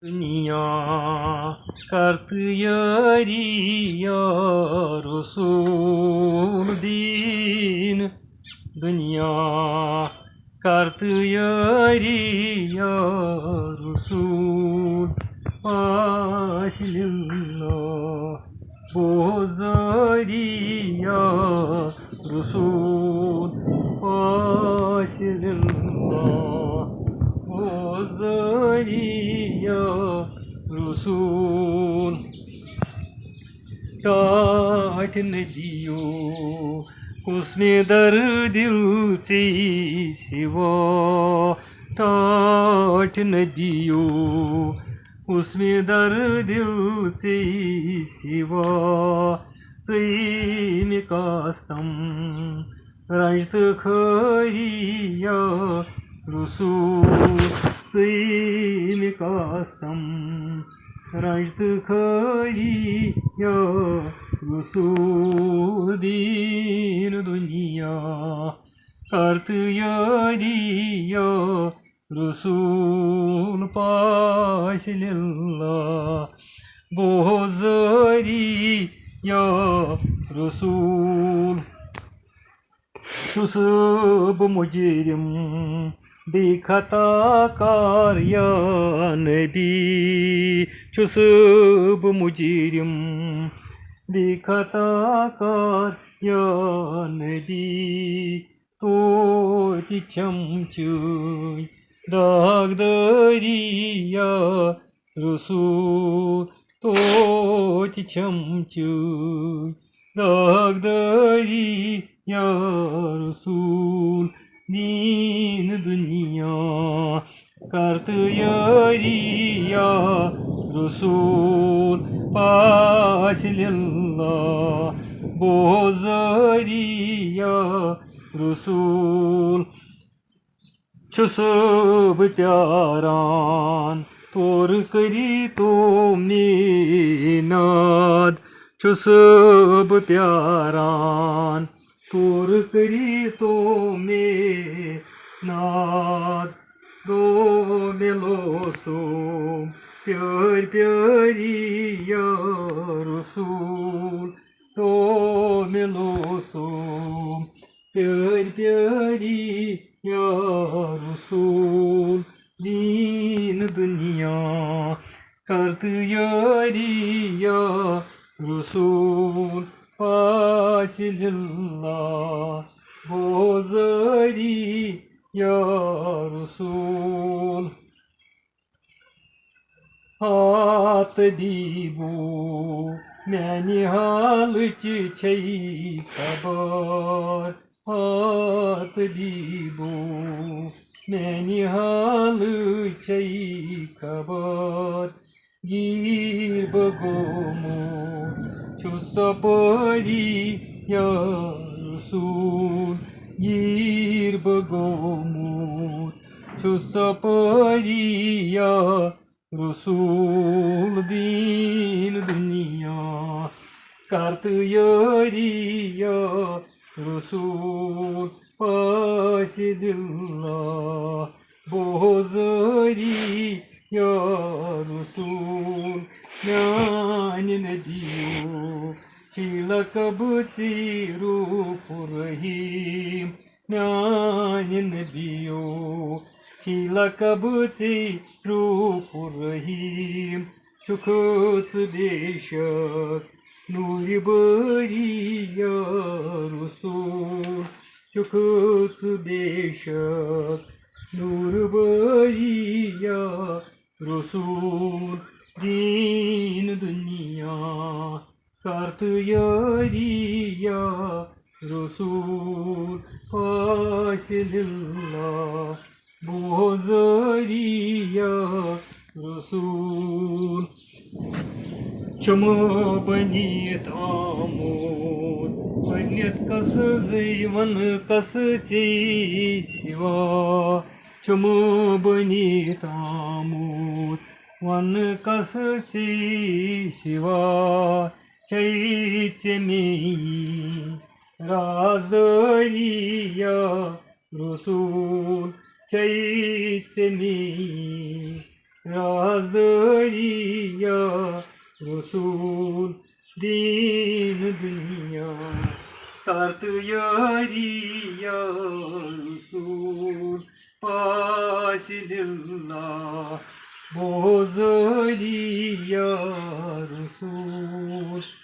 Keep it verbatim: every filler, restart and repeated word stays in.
دنیا کر تیٲری یا رسول دین، دنیا کر تیٲری یا رسول، پاش للہ بوزٲری یا رسول، پاش للہ بوزٲری یا رسول۔ ٹاٹھ نہ دِیِو کُس مےٚ دردِل ژےٚ سِوا، ٹاٹھ نہ دِیِو کُس مےٚ دردِل ژےٚ سِوا، ژےٚ مےٚ کاستم رنج تہٕ خٲری یا رسول، ژےٚ مےٚ کاستم رنج تہٕ خٲری یا رسول، دین دنیا کر تیٲری یا رسول، پاش للہ بوزٲری یا رسول۔ چھُس بہٕ مجرم، بیٚیہِ خطا کار یا نبی، چھُس بہٕ مجرم، بیٚیہِ خطا کار یا نبی، توتہِ چھم چٲنۍ داغدٲری یا رسول، توتہِ چھم چٲنۍ داغدٲری یا رسول، دین دنیا کر تیٲری یا رسول، پاش للہ بوزٲری یا رسول۔ چھُس بہٕ پیاران، تورٕ کٔری تو میناد۔ چھُس بہٕ پیاران، تورٕ کٔری تو میناد۔ دو مےٚ لوسُم پیٲرۍ پیٲری یا رسول، دو مےٚ لوسُم پیٲرۍ پیٲری یا رسول، دین دنیا کر تیٲری یا رسول، پاش للہ بوزٲری یا رسول۔ ہا طبیبو، میانہِ حالٕچ چھے خبر۔ ہا طبیبو، میانہِ حالٕچ چھے خبر۔ گیٖر بہٕ گوٚمُت چھُس ژۄپٲری یا رسول۔ گیٖر بہٕ گوٚمُت چھُس ژۄپٲری یا رسول، دین دنیا کر تیٲری یا رسول، پاش للہ بوزٲری یا رسول۔ میانہِ نبیو چھُے لقب ژےٚ روح الرحیم۔ میانہِ نبیو چھُے لقب ژےٚ روح الرحیم۔ چھُکھ ژٕ بے شک نوٗرِ بٲری یا رسول۔ چھُکھ ژٕ بے شک نوٗرِ بٲری یا رسول، دین دنیا کر تیٲری یا رسول، پاش للہ بوزٲری یا رسول۔ چھُم بنیت آمُت ونِت کس زٕے ون کس ژےٚ سوا۔ چھُم بنیت آمُت ون کس ژےٚ سوا۔ چھے ژےٚ مے رازدٲری یا رسول، چھے ژےٚ مے رازدٲری یا رسول، دین دنیا، کر تہٕ یٲری یا رسول، پاسہِ للہ، بوزٲری یا رسول۔